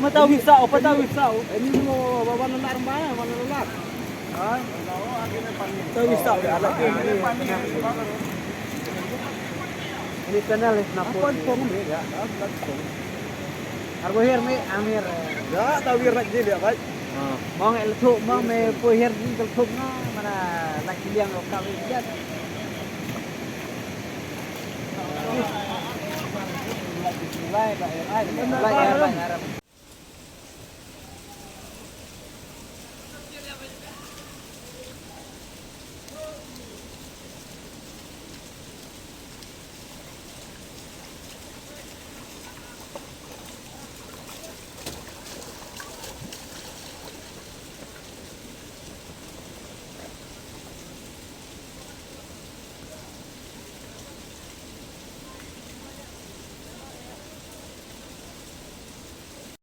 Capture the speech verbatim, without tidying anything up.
Pata wi saw, pata wi saw. Ini mo ba ba na nar ba, ba na nar. Hai. Pata wi saw ya la. Ini channel is na pon pon me ya. Ar bo her me amir. Ya, ta wir rak je ya bai. Mong el thu mong me po her di kel thu na mana lak liang lokal ya. Lai ba ai lai ba ai.